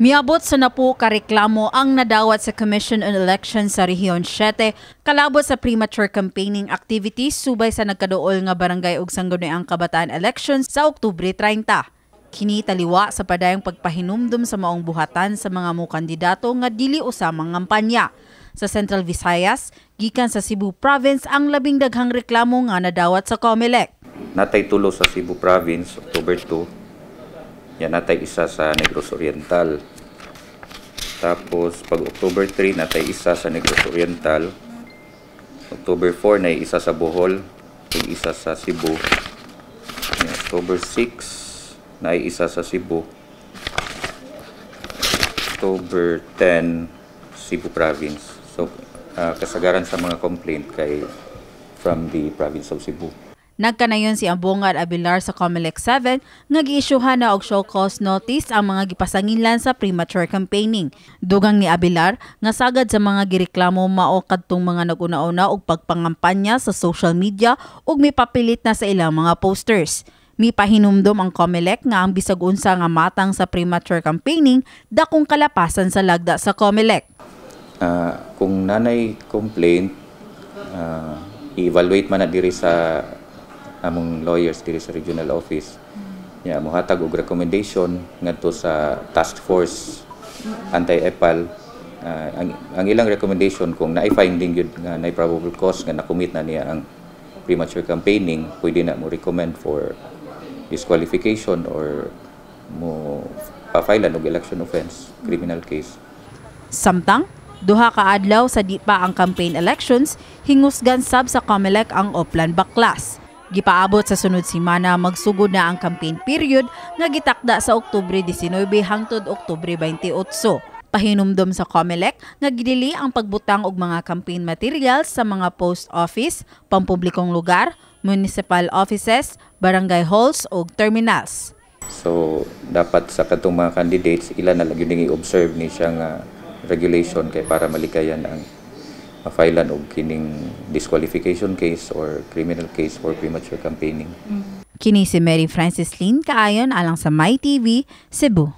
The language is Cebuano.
Miabot sa 10 ka reklamo ang nadawat sa Commission on Elections sa Rehiyon 7 kalabot sa premature campaigning activities subay sa nagkaduol nga barangay ug sangguniang kabataan elections sa Oktubre 30. Kini taliwa sa padayong pagpahinumdum sa maong buhatan sa mga mo kandidato nga dili usa mangampanya. Sa Central Visayas, gikan sa Cebu Province ang labing daghang reklamo nga nadawat sa COMELEC. Natay tulo sa Cebu Province, October 2. Yan, natay isa sa Negros Oriental. Tapos, pag October 3, natay isa sa Negros Oriental. October 4, nay isa sa Bohol, ug isa sa Cebu. Yan, October 6, nay isa sa Cebu. October 10, Cebu Province. So, kasagaran sa mga complaint kay from the province of Cebu. Nagkanayon si Ambongad Abilar sa COMELEC 7 nga giisyuhan na og show cause notice ang mga gipasanginlan sa premature campaigning. Dugang ni Abilar nga sagad sa mga gireklamo mao kadtong mga naguna-una og pagpangampanya sa social media ug mipapilit na sa ilang mga posters. Mipahinumdom ang COMELEC nga ang bisag unsa nga matang sa premature campaigning, dakong kalapasan sa lagda sa COMELEC. Kung nanay complaint, i-evaluate man na diri sa among lawyers diri sa regional office. Ya, mohatag og recommendation ngadto sa task force anti-EPAL. Ang ilang recommendation, kung naay finding gyud nga naay probable cause nga na-commit na niya ang premature campaigning, pwede na mo recommend for disqualification or mo pa-file og election offense criminal case. Samtang 2 ka adlaw sa di pa ang campaign elections, hingusgan sab sa COMELEC ang Oplan Baklas. Gipaabot sa sunod simana magsugod na ang campaign period nga gitakda sa Oktubre 19 hangtod Oktubre 28. Pahinumdom sa COMELEC nga gidili ang pagbutang og mga campaign materials sa mga post office, pampublikong lugar, municipal offices, barangay halls ug terminals. So dapat sa katong mga candidates, ila na lang gyud i-observe ni siya nga regulation kay para malikayan ang ma-filean og kining disqualification case or criminal case for premature campaigning. Kini si Mary Francis Lynn Kaayon alang sa My TV, Cebu.